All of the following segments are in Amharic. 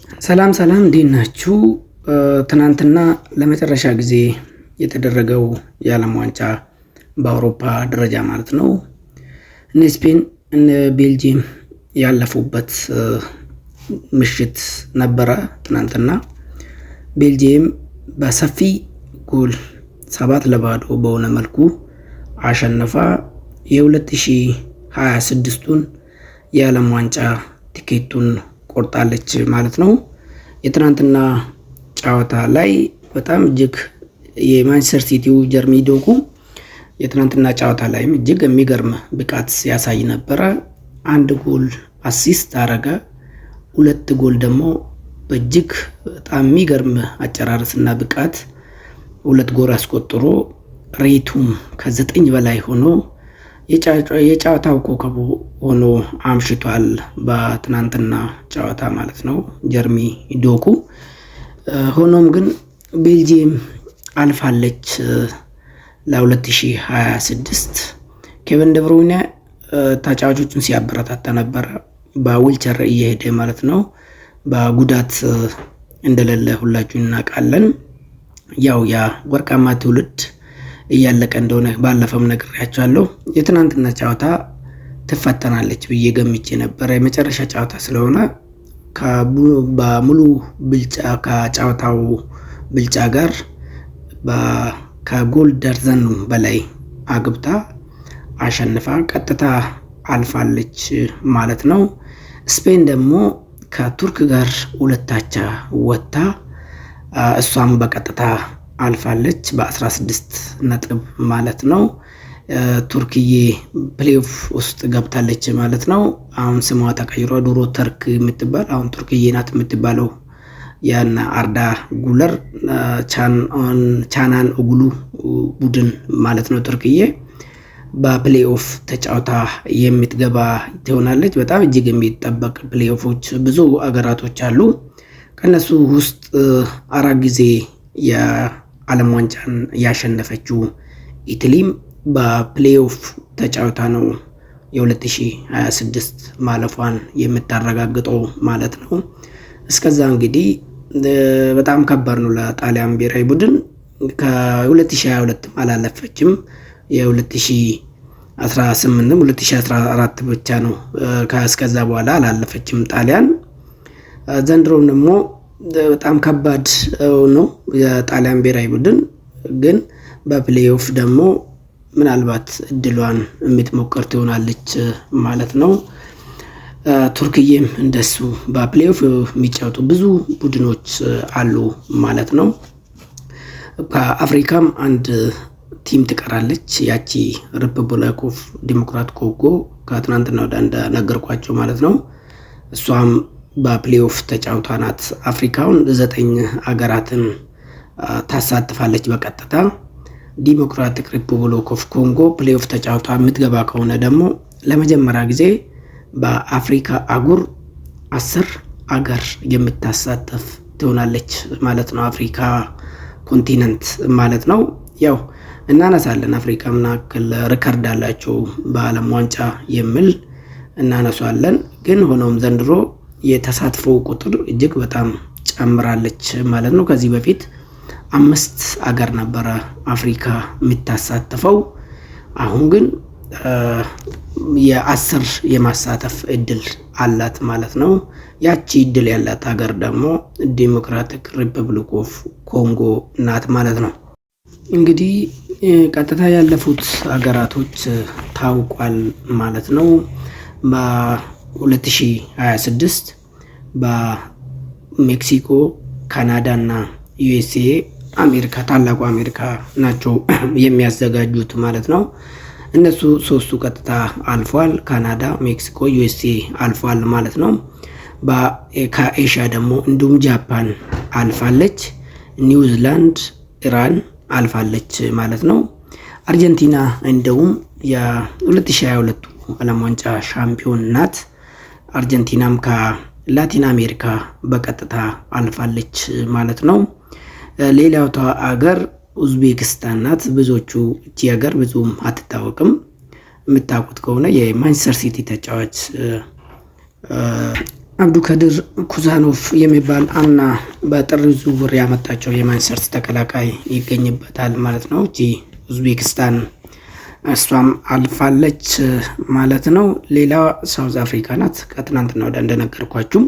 ሰላም ሰላም፣ እንዴት ናችሁ? ትናንትና ለመጨረሻ ጊዜ የተደረገው የዓለም ዋንጫ በአውሮፓ ደረጃ ማለት ነው፣ እነ ስፔን እነ ቤልጂየም ያለፉበት ምሽት ነበረ። ትናንትና ቤልጂየም በሰፊ ጎል 7-0 በሆነ መልኩ አሸንፋ የ2026ቱን የዓለም ዋንጫ ቲኬቱን ቆርጣለች ማለት ነው። የትናንትና ጨዋታ ላይ በጣም እጅግ የማንቸስተር ሲቲው ጀርሚ ዶኩ የትናንትና ጨዋታ ላይም እጅግ የሚገርም ብቃት ሲያሳይ ነበረ። አንድ ጎል assist አረገ። ሁለት ጎል ደግሞ በእጅግ በጣም የሚገርም አጨራረስና ብቃት ሁለት ጎል አስቆጥሮ rate ኡም ከ9 በላይ ሆኖ የጨዋታው ኮከብ ሆኖ አምሽቷል። በትናንትና ጨዋታ ማለት ነው ጀርሚ ዶኩ። ሆኖም ግን ቤልጂየም አልፋለች ለ2026። ኬቨን ደብሮይነ ተጫዋቾቹን ሲያበረታታ ነበረ፣ በዊልቸር እየሄደ ማለት ነው። በጉዳት እንደሌለ ሁላችሁ እናውቃለን። ያው ያ ወርቃማ ትውልድ እያለቀ እንደሆነ ባለፈም ነግሬያቸዋለሁ። የትናንትና ጨዋታ ትፈተናለች ብዬ ገምቼ ነበረ። የመጨረሻ ጨዋታ ስለሆነ በሙሉ ብልጫ ከጨዋታው ብልጫ ጋር ከጎል ደርዘን በላይ አግብታ አሸንፋ ቀጥታ አልፋለች ማለት ነው። ስፔን ደግሞ ከቱርክ ጋር 2 አቻ ወጥታ እሷም በቀጥታ አልፋለች በ16 ነጥብ ማለት ነው። ቱርክዬ playoff ውስጥ ገብታለች ማለት ነው። አሁን ስሟ ተቀይሯ ድሮ ተርክ የምትባል አሁን ቱርክዬ ናት የምትባለው። ያን አርዳ ጉለር፣ ቻናን ኦግሉ ቡድን ማለት ነው። ቱርክዬ በ playoff ተጫውታ የምትገባ ትሆናለች። በጣም እጅግ የሚጠበቅ playoff ኦች ብዙ አገራቶች አሉ። ከነሱ ውስጥ አራት ጊዜ የዓለም ዋንጫን ያሸነፈችው ኢታሊም በ playoff ተጫውታ ነው የ2026 ማለፏን የምታረጋግጠው ማለት ነው። እስከዛ እንግዲህ በጣም ከባድ ነው ለጣሊያን ብሔራዊ ቡድን። ከ2022 አላለፈችም። የ2018 2014 ብቻ ነው፣ እስከዛ በኋላ አላለፈችም ጣሊያን። ዘንድሮም ደግሞ በጣም ከባድ ነው የጣሊያን ብሔራዊ ቡድን፣ ግን በ playoff ደግሞ ምናልባት እድሏን የምትሞክር ትሆናለች ማለት ነው። ቱርክዬም እንደሱ በ playoff የሚጫወቱ ብዙ ቡድኖች አሉ ማለት ነው። ከአፍሪካም አንድ team ትቀራለች። ያቺ Republic of Democrat ኮንጎ ከትናንትና ወደ እንደነገርኳቸው ማለት ነው። እሷም በ playoff ተጫውታ ናት። አፍሪካውን ዘጠኝ አገራትን ታሳትፋለች በቀጥታ። Democratic Republic of Congo playoff ተጫውታ የምትገባ ከሆነ ደግሞ ለመጀመሪያ ጊዜ በአፍሪካ አህጉር 10 አገር የምታሳተፍ ትሆናለች ማለት ነው። አፍሪካ continent ማለት ነው። ያው እናነሳለን አፍሪካ ምን ያክል record አላቸው በዓለም ዋንጫ የሚል እናነሳለን። ግን ሆኖም ዘንድሮ የተሳትፎ ቁጥር እጅግ በጣም ጨምራለች ማለት ነው። ከዚህ በፊት አምስት አገር ነበረ አፍሪካ የምታሳትፈው። አሁን ግን የ10 የማሳተፍ እድል አላት ማለት ነው። ያቺ እድል ያላት ሀገር ደግሞ Democratic Republic of Congo ናት ማለት ነው። እንግዲህ ቀጥታ ያለፉት ሀገራቶች ታውቋል ማለት ነው። በ2026 በሜክሲኮ፣ ካናዳ እና USA አሜሪካ፣ ታላቁ አሜሪካ ናቸው የሚያዘጋጁት ማለት ነው። እነሱ ሶስቱ ቀጥታ አልፏል። ካናዳ፣ ሜክሲኮ፣ USA አልፏል ማለት ነው። ከኤሽያ ደግሞ እንዲሁም ጃፓን አልፋለች። ኒውዚላንድ፣ ኢራን አልፋለች ማለት ነው። አርጀንቲና እንደውም የ2022 ዓለም ዋንጫ ሻምፒዮን ናት። አርጀንቲናም ከላቲን አሜሪካ በቀጥታ አልፋለች ማለት ነው። ሌላዋ አገር ኡዝቤክስታን ናት። ብዙዎቹ እቺ ሀገር ብዙም አትታወቅም። የምታውቁት ከሆነ የማንቸስተር ሲቲ ተጫዋች አብዱከድር ኩዛኖቭ የሚባል አምና በጥር ዝውውር ያመጣቸው የማንቸስተር ተከላካይ ይገኝበታል ማለት ነው። እቺ ኡዝቤክስታን እሷም አልፋለች ማለት ነው። ሌላ ሳውዝ አፍሪካ ናት። ከትናንትና ወዲያ እንደነገርኳችሁ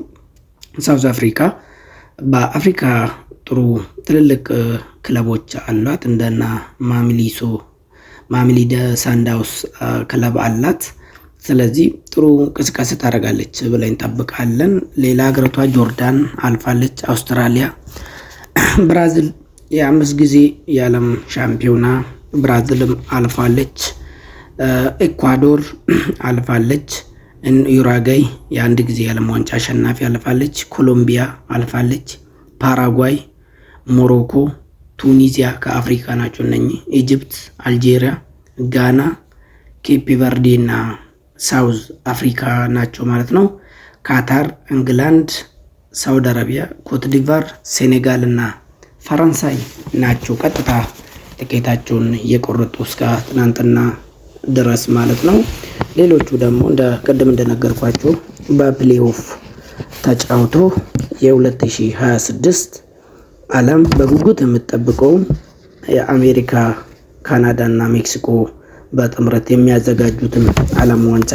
ሳውዝ አፍሪካ በአፍሪካ ጥሩ ትልልቅ ክለቦች አሏት። እንደና ማሜሎዲ ሳንዳውንስ ክለብ አላት። ስለዚህ ጥሩ እንቅስቃሴ ታደርጋለች ብለን እንጠብቃለን። ሌላ ሀገረቷ ጆርዳን አልፋለች። አውስትራሊያ፣ ብራዚል የ5 ጊዜ የዓለም ሻምፒዮና ብራዚልም አልፋለች። ኢኳዶር አልፋለች። ዩራጋይ የ1 ጊዜ የዓለም ዋንጫ አሸናፊ አልፋለች። ኮሎምቢያ አልፋለች። ፓራጓይ፣ ሞሮኮ፣ ቱኒዚያ ከአፍሪካ ናቸው እነኚህ። ኢጅፕት፣ አልጄሪያ፣ ጋና፣ ኬፕ ቨርዴ እና ሳውዝ አፍሪካ ናቸው ማለት ነው። ካታር፣ እንግላንድ፣ ሳውዲ አረቢያ፣ ኮትዲቫር፣ ሴኔጋል እና ፈረንሳይ ናቸው ቀጥታ ትኬታቸውን እየቆረጡ እስከ ትናንትና ድረስ ማለት ነው። ሌሎቹ ደግሞ እንደ ቅድም እንደነገርኳቸው በ play-off ተጫውቶ የ2026 ዓለም በጉጉት የምትጠብቀውን የአሜሪካ፣ ካናዳ እና ሜክሲኮ በጥምረት የሚያዘጋጁትን ዓለም ዋንጫ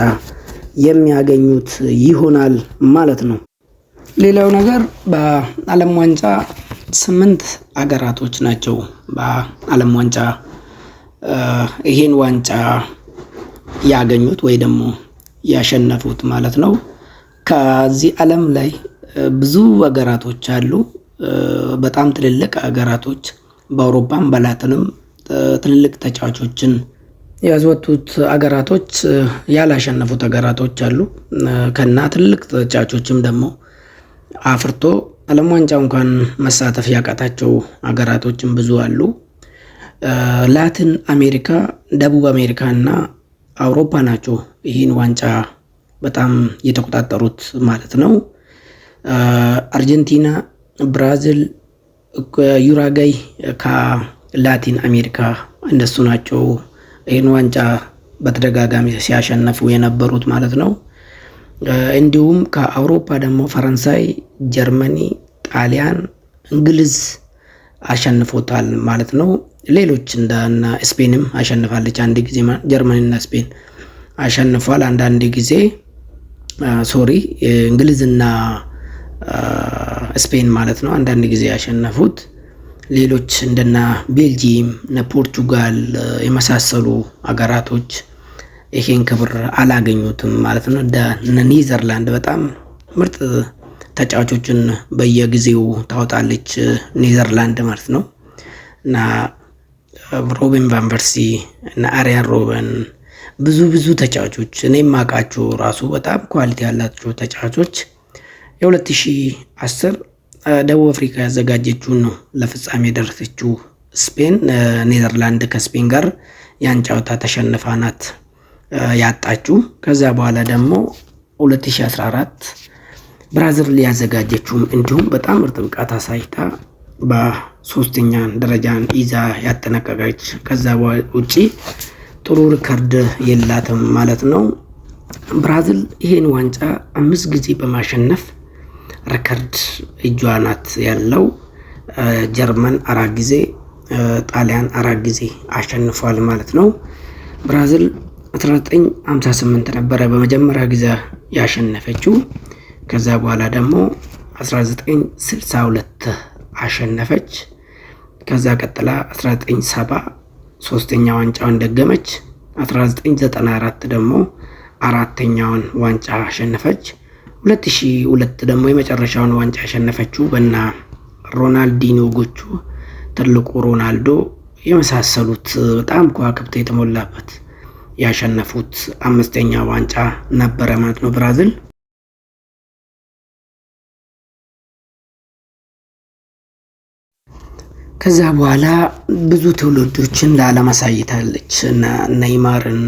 የሚያገኙት ይሆናል ማለት ነው። ሌላው ነገር በዓለም ዋንጫ 8 አገራቶች ናቸው በዓለም ዋንጫ ይሄን ዋንጫ ያገኙት ወይ ደግሞ ያሸነፉት ማለት ነው። ከዚህ ዓለም ላይ ብዙ አገራቶች አሉ። በጣም ትልልቅ አገራቶች በአውሮፓም በላትንም ትልልቅ ተጫዋቾችን ያስወጡት አገራቶች ያላሸነፉት አገራቶች አሉ። ከና ትልልቅ ተጫዋቾችም ደግሞ አፍርቶ ዓለም ዋንጫ እንኳን መሳተፍ ያቃታቸው አገራቶችም ብዙ አሉ። ላቲን አሜሪካ፣ ደቡብ አሜሪካ እና አውሮፓ ናቸው ይህን ዋንጫ በጣም የተቆጣጠሩት ማለት ነው። አርጀንቲና፣ ብራዚል፣ ዩራጋይ ከላቲን አሜሪካ እነሱ ናቸው ይህን ዋንጫ በተደጋጋሚ ሲያሸነፉ የነበሩት ማለት ነው። እንዲሁም ከአውሮፓ ደግሞ ፈረንሳይ፣ ጀርመኒ፣ ጣሊያን፣ እንግሊዝ አሸንፎታል ማለት ነው። ሌሎች እንደነ ስፔንም አሸንፋለች አንድ ጊዜ፣ ጀርመኒና ስፔን አሸንፏል አንዳንድ ጊዜ። Sorry፣ እንግሊዝና ስፔን ማለት ነው አንዳንድ ጊዜ ያሸነፉት። ሌሎች እንደና ቤልጂየም እነ ፖርቱጋል የመሳሰሉ አገራቶች ይሄን ክብር አላገኙትም ማለት ነው። እንደ ኔዘርላንድ በጣም ምርጥ ተጫዋቾችን በየጊዜው ታወጣለች ኔዘርላንድ ማለት ነው። እና ሮቢን ቫን ፐርሲ እና አሪያን ሮበን ብዙ ብዙ ተጫዋቾች እኔ የማውቃቸው ራሱ በጣም quality ያላቸው ተጫዋቾች። የ2010 ደቡብ አፍሪካ ያዘጋጀችውን ነው ለፍጻሜ የደረሰችው ስፔን። ኔዘርላንድ ከስፔን ጋር ያን ጨዋታ ተሸንፋ ናት ያጣችው። ከዛ በኋላ ደግሞ 2014 ብራዚል ያዘጋጀችውም እንዲሁም በጣም ምርጥ ብቃት አሳይታ በሶስተኛ ደረጃን ይዛ ያጠናቀቀች። ከዛ ውጪ ጥሩ ሪከርድ የላትም ማለት ነው። ብራዚል ይሄን ዋንጫ 5 ጊዜ በማሸነፍ ሪከርድ እጇ ናት ያለው። ጀርመን 4 ጊዜ፣ ጣሊያን 4 ጊዜ አሸንፏል ማለት ነው። ብራዚል 1958 ነበረ በመጀመሪያ ጊዜ ያሸነፈችው። ከዛ በኋላ ደግሞ 1962 አሸነፈች። ከዛ ቀጥላ 1970 ሶስተኛ ዋንጫውን ደገመች። 1994 ደግሞ አራተኛውን ዋንጫ አሸነፈች። 2002 ደግሞ የመጨረሻውን ዋንጫ ያሸነፈችው በና ሮናልዲኖ ጎቹ ትልቁ ሮናልዶ የመሳሰሉት በጣም ከዋክብት የተሞላበት ያሸነፉት አምስተኛ ዋንጫ ነበረ ማለት ነው ብራዚል። ከዛ በኋላ ብዙ ትውልዶችን ለዓለም አሳይታለች። እና ኔይማርን፣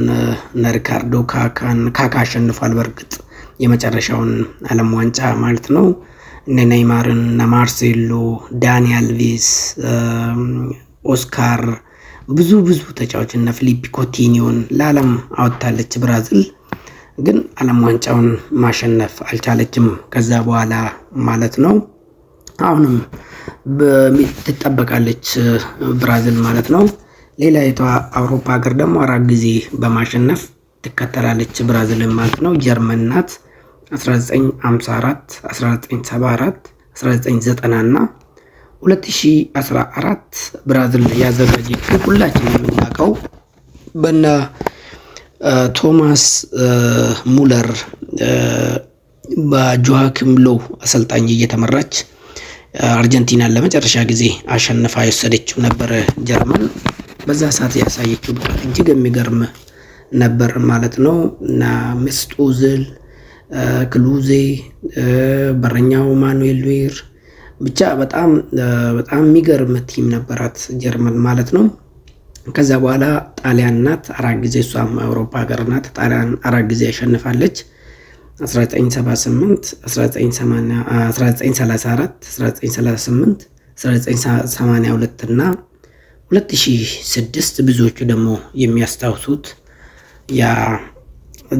እነ ሪካርዶ ካካን፣ ካካ አሸንፏል በእርግጥ የመጨረሻውን ዓለም ዋንጫ ማለት ነው። እነ ኔይማርን፣ እነ ማርሴሎ፣ ዳኒ አልቬስ፣ ኦስካር፣ ብዙ ብዙ ተጫዋች እነ ፊሊፕ ኮቲኒዮን ለዓለም አወጥታለች ብራዚል። ግን ዓለም ዋንጫውን ማሸነፍ አልቻለችም ከዛ በኋላ ማለት ነው። አሁንም ትጠበቃለች ብራዚል ማለት ነው። ሌላይቷ አውሮፓ ሀገር ደግሞ 4 ጊዜ በማሸነፍ ትከተላለች ብራዚልን ማለት ነው። ጀርመን ናት። 1954፣ 1974፣ 1990 እና 2014 ብራዚል ያዘጋጀችው ሁላችንም የምናውቀው በነ ቶማስ ሙለር በጆሃኪም ሎው አሰልጣኝ እየተመራች አርጀንቲናን ለመጨረሻ ጊዜ አሸንፋ የወሰደችው ነበረ ጀርመን። በዛ ሰዓት ያሳየችው ብቃት እጅግ የሚገርም ነበር ማለት ነው። እና ሜሱት ኦዚል፣ ክሉዜ፣ በረኛው ማኑኤል ኑዌር ብቻ በጣም በጣም የሚገርም team ነበራት ጀርመን ማለት ነው። ከዛ በኋላ ጣሊያን ናት 4 ጊዜ፣ እሷም አውሮፓ ሀገር ናት። ጣሊያን 4 ጊዜ ያሸንፋለች። 1978፣ 1934፣ 1938፣ 1982 እና 2006 ብዙዎቹ ደግሞ የሚያስታውሱት ያ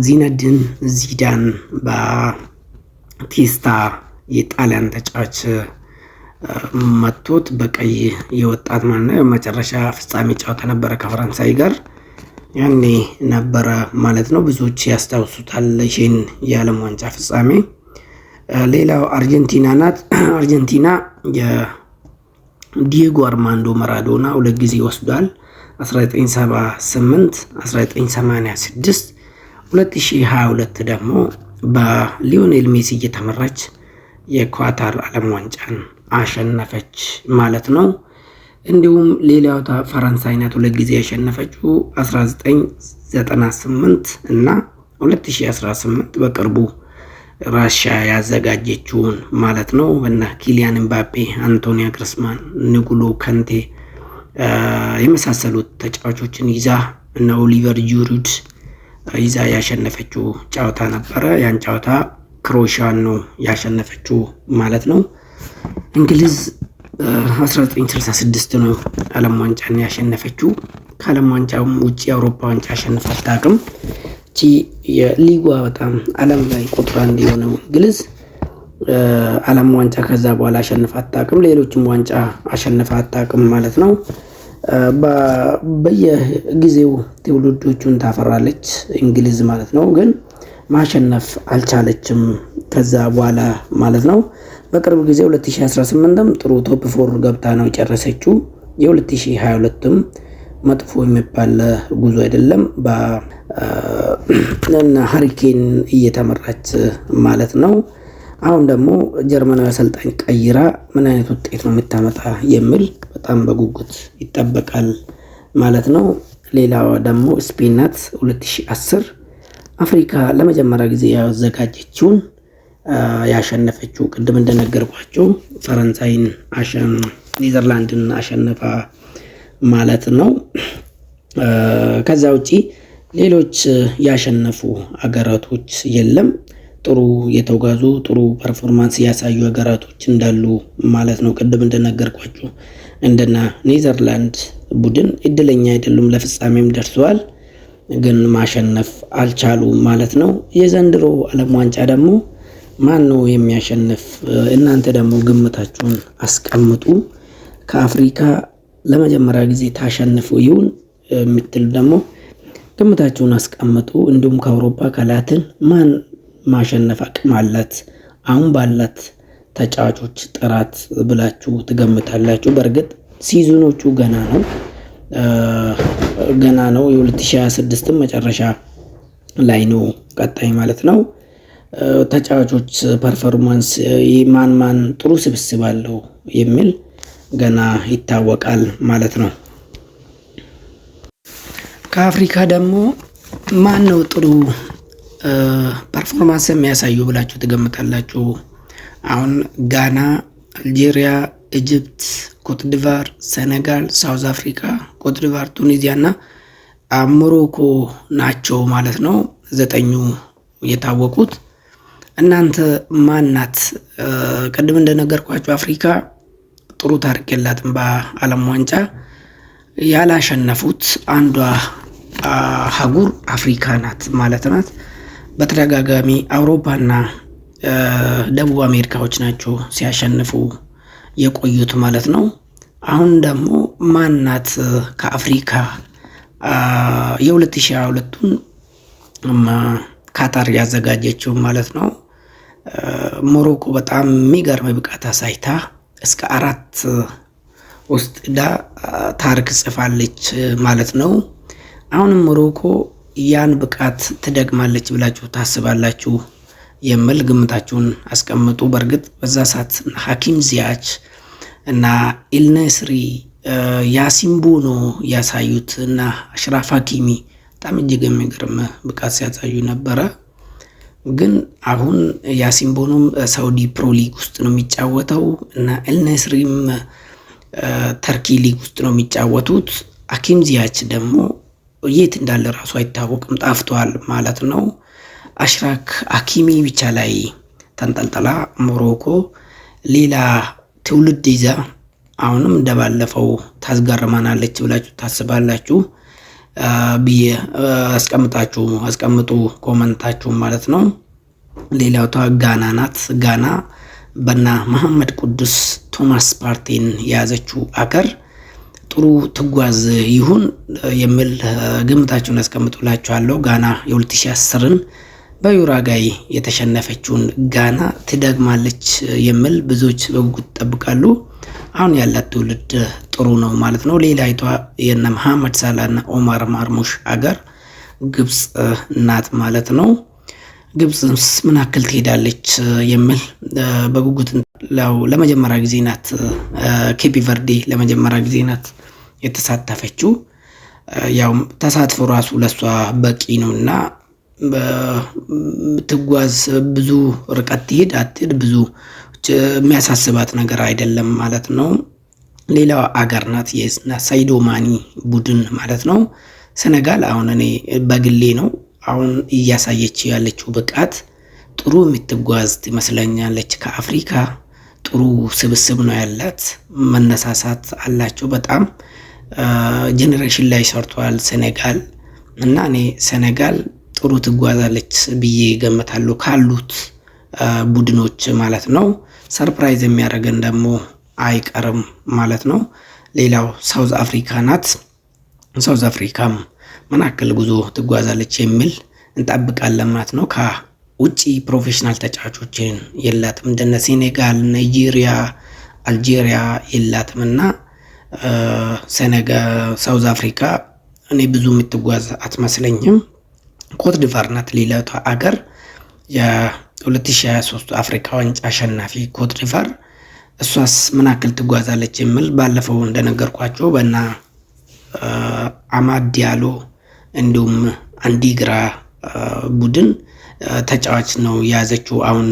ዚነድን ዚዳን በቴስታ የጣሊያን ተጫዋች መቶት በቀይ የወጣት ማለት ነው። የመጨረሻ ፍጻሜ ጨዋታ ነበረ ከፈረንሳይ ጋር ያኔ ነበረ ማለት ነው። ብዙዎች ያስታውሱታል ይህን የዓለም ዋንጫ ፍጻሜ። ሌላው አርጀንቲና ናት። አርጀንቲና የዲዬጎ አርማንዶ ማራዶና 2 ጊዜ ወስዷል። 1978፣ 1986፣ 2022 ደግሞ በሊዮኔል ሜሲ እየተመራች የኳታር ዓለም ዋንጫን አሸነፈች ማለት ነው። እንዲሁም ሌላው ፈረንሳይ ናት 2 ጊዜ ያሸነፈችው 1998 እና 2018 በቅርቡ ራሻ ያዘጋጀችውን ማለት ነው። በነ ኪሊያን ኤምባፔ፣ አንቶኒዮ ግሪዝማን፣ ንጉሎ ካንቴ የመሳሰሉት ተጫዋቾችን ይዛ እና ኦሊቨር ጂሩድ ይዛ ያሸነፈችው ጨዋታ ነበረ። ያን ጨዋታ ክሮኤሽያን ነው ያሸነፈችው ማለት ነው። እንግሊዝ 1966 ነው ዓለም ዋንጫን ያሸነፈችው። ከዓለም ዋንጫውም ውጪ የአውሮፓ ዋንጫ አሸንፋ አታውቅም። እቺ የሊጓ በጣም ዓለም ላይ ቁጥር 1 የሆነው እንግሊዝ ዓለም ዋንጫ ከዛ በኋላ አሸንፋ አታውቅም። ሌሎችም ዋንጫ አሸንፋ አታውቅም ማለት ነው። በየጊዜው ትውልዶቹን ታፈራለች እንግሊዝ ማለት ነው። ግን ማሸነፍ አልቻለችም ከዛ በኋላ ማለት ነው። በቅርብ ጊዜ 2018ም ጥሩ top 4 ገብታ ነው የጨረሰችው። የ2022ም መጥፎ የሚባል ጉዞ አይደለም። በእነ ሃሪ ኬን እየተመራች ማለት ነው። አሁን ደግሞ ጀርመናዊ አሰልጣኝ ቀይራ ምን አይነት ውጤት ነው የምታመጣ የሚል በጣም በጉጉት ይጠበቃል ማለት ነው። ሌላዋ ደግሞ ስፔን ናት። 2010 አፍሪካ ለመጀመሪያ ጊዜ ያዘጋጀችውን ያሸነፈችው ቅድም እንደነገርኳችሁ ፈረንሳይን ኔዘርላንድን አሸንፋ ማለት ነው። ከዛ ውጪ ሌሎች ያሸነፉ ሀገራቶች የለም። ጥሩ የተጓዙ ጥሩ performance ያሳዩ ሀገራቶች እንዳሉ ማለት ነው። ቅድም እንደነገርኳችሁ እንደና ኔዘርላንድ ቡድን እድለኛ አይደሉም፣ ለፍጻሜም ደርሰዋል፣ ግን ማሸነፍ አልቻሉም ማለት ነው። የዘንድሮ ዓለም ዋንጫ ደግሞ ማን ነው የሚያሸንፍ? እናንተ ደግሞ ግምታችሁን አስቀምጡ። ከአፍሪካ ለመጀመሪያ ጊዜ ታሸንፉ ይሁን የምትሉ ደግሞ ግምታችሁን አስቀምጡ። እንዲሁም ከአውሮፓ ከላትን ማን ማሸነፍ አቅም አላት አሁን ባላት ተጫዋቾች ጥራት ብላችሁ ትገምታላችሁ? በእርግጥ season ኦቹ ገና ነው ገና ነው። የ2026 መጨረሻ ላይ ነው ቀጣይ ማለት ነው። ተጫዋቾች performance ማን ማን ጥሩ ስብስብ አለው የሚል ገና ይታወቃል ማለት ነው። ከአፍሪካ ደግሞ ማን ነው ጥሩ performance የሚያሳዩ ብላችሁ ትገምታላችሁ? አሁን ጋና፣ አልጄሪያ፣ ኢጅፕት፣ ኮትዲቫር፣ ሴኔጋል፣ ሳውዝ አፍሪካ፣ ኮትዲቫር፣ ቱኒዚያ እና ሞሮኮ ናቸው ማለት ነው 9ኙ የታወቁት። እናንተ ማናት? ቅድም እንደነገርኳችሁ አፍሪካ ጥሩ ታሪክ የላትም በዓለም ዋንጫ። ያላሸነፉት አንዷ አህጉር አፍሪካ ናት ማለት ናት። በተደጋጋሚ አውሮፓና ደቡብ አሜሪካዎች ናቸው ሲያሸንፉ የቆዩት ማለት ነው። አሁን ደግሞ ማናት ከአፍሪካ የ2022ቱን ካታር ያዘጋጀችው ማለት ነው። ሞሮኮ በጣም የሚገርም ብቃት አሳይታ እስከ አራት ውስጥ ዳ ታሪክ ጽፋለች ማለት ነው። አሁንም ሞሮኮ ያን ብቃት ትደግማለች ብላችሁ ታስባላችሁ የሚል ግምታችሁን አስቀምጡ። በእርግጥ በዛ ሰዓት ሀኪም ዚያች እና ኤልነስሪ ያሲን ቦኖ ያሳዩት እና አሽራፍ ሀኪሚ በጣም እጅግ የሚገርም ብቃት ሲያሳዩ ነበረ። ግን አሁን ያሲን ቦኖም ሳውዲ ፕሮ ሊግ ውስጥ ነው የሚጫወተው እና ኤልነስሪም ተርኪ ሊግ ውስጥ ነው የሚጫወቱት። ሀኪም ዚያች ደግሞ የት እንዳለ ራሱ አይታወቅም፣ ጠፍቷል ማለት ነው። አሽራፍ ሀኪሚ ብቻ ላይ ተንጠልጥላ ሞሮኮ ሌላ ትውልድ ይዛ አሁንም እንደባለፈው ታስገርመናለች ብላችሁ ታስባላችሁ ብዬ አስቀምጣችሁ አስቀምጡ comment ኣችሁ ማለት ነው። ሌላው ጋና ናት። ጋና በና መሐመድ ቅዱስ ቶማስ ፓርቴን የያዘችው አገር ጥሩ ትጓዝ ይሁን የሚል ግምታችሁን አስቀምጡላችኋለሁ። ጋና የ2010ን በዩራጋይ የተሸነፈችውን ጋና ትደግማለች የሚል ብዙዎች በጉጉት ይጠብቃሉ። አሁን ያላት ትውልድ ጥሩ ነው ማለት ነው። ሌላይቷ የነ መሐመድ ሳላና ኦማር ማርሙሽ አገር ግብፅ ናት ማለት ነው። ግብፅ ምን ያክል ትሄዳለች የሚል በጉጉት ለመጀመሪያ ጊዜ ናት። ኬፕ ቨርዴ ለመጀመሪያ ጊዜ ናት የተሳተፈችው። ያው ተሳትፎ ራሱ ለሷ በቂ ነው እና ትጓዝ ብዙ ርቀት ትሄድ አትሄድ ብዙ የሚያሳስባት ነገር አይደለም ማለት ነው። ሌላው አገር ናት የሳዲዮ ማኒ ቡድን ማለት ነው። ሴኔጋል አሁን እኔ በግሌ ነው አሁን እያሳየች ያለችው ብቃት ጥሩ የምትጓዝ ትመስለኛለች። ከአፍሪካ ጥሩ ስብስብ ነው ያላት፣ መነሳሳት አላቸው። በጣም generation ላይ ሰርቷል ሴኔጋል እና እኔ ሴኔጋል ጥሩ ትጓዛለች ብዬ ገምታለሁ ካሉት ቡድኖች ማለት ነው። surprise የሚያደርገን ደግሞ አይቀርም ማለት ነው። ሌላው ሳውዝ አፍሪካ ናት። ሳውዝ አፍሪካም ምን ያክል ጉዞ ትጓዛለች የሚል እንጠብቃለን ማለት ነው። ከውጭ professional ተጫዋቾችን የላትም እንደነ ሴኔጋል፣ ናይጄሪያ፣ አልጄሪያ የላትም እና ሳውዝ አፍሪካ እኔ ብዙ የምትጓዝ አትመስለኝም። ኮትዲቫር ናት ሌላቷ አገር የ2023 አፍሪካ ዋንጫ አሸናፊ ኮትዲቫር እሷስ ምን ያክል ትጓዛለች የሚል ባለፈው እንደነገርኳቸው በና አማድ ዲያሎ እንዲሁም አንዲግራ ቡድን ተጫዋች ነው የያዘችው አሁን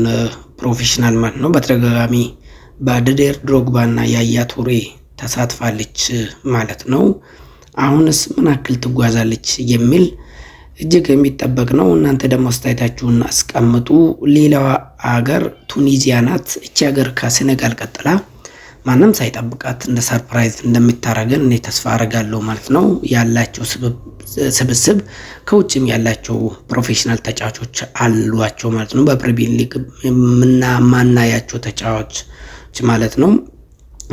professional ማለት ነው። በተደጋጋሚ በዲዲየር ድሮግባ እና ያያ ቱሬ ተሳትፋለች ማለት ነው። አሁንስ ምን ያክል ትጓዛለች የሚል እጅግ የሚጠበቅ ነው። እናንተ ደግሞ አስተያየታችሁን አስቀምጡ። ሌላዋ አገር ቱኒዚያ ናት። እቺ ሀገር ከሴኔጋል ቀጥላ ማንም ሳይጠብቃት እንደ surprise እንደምታረገን እኔ ተስፋ አረጋለሁ ማለት ነው። ያላቸው ስብስብ ከውጭም ያላቸው professional ተጫዋቾች አሏቸው ማለት ነው። በፕሪሚየር ሊግ ማናያቸው ተጫዋቾች ማለት ነው።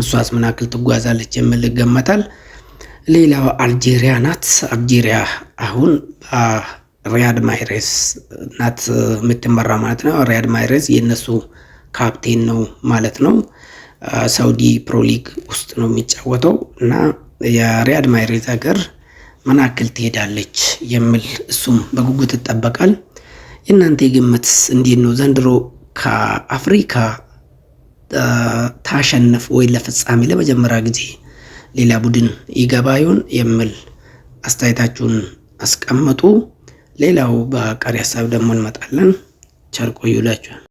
እሷስ ምን ያክል ትጓዛለች የሚል ይገመታል። ሌላው አልጄሪያ ናት። አልጄሪያ አሁን ሪያድ ማህሬዝ ናት የምትመራ ማለት ነው። ሪያድ ማህሬዝ የእነሱ ካፕቴን ነው ማለት ነው። ሳውዲ ፕሮ ሊግ ውስጥ ነው የሚጫወተው እና የሪያድ ማህሬዝ ሀገር ምን ያክል ትሄዳለች የሚል እሱም በጉጉት ይጠበቃል። የእናንተ ግምትስ እንዴት ነው? ዘንድሮ ከአፍሪካ ታሸንፍ ወይ ለፍጻሜ ለመጀመሪያ ጊዜ ሌላ ቡድን ይገባ ይሆን የሚል አስተያየታችሁን አስቀምጡ። ሌላው በቀሪ ሀሳብ ደግሞ እንመጣለን። ቸር ቆዩላችኋል።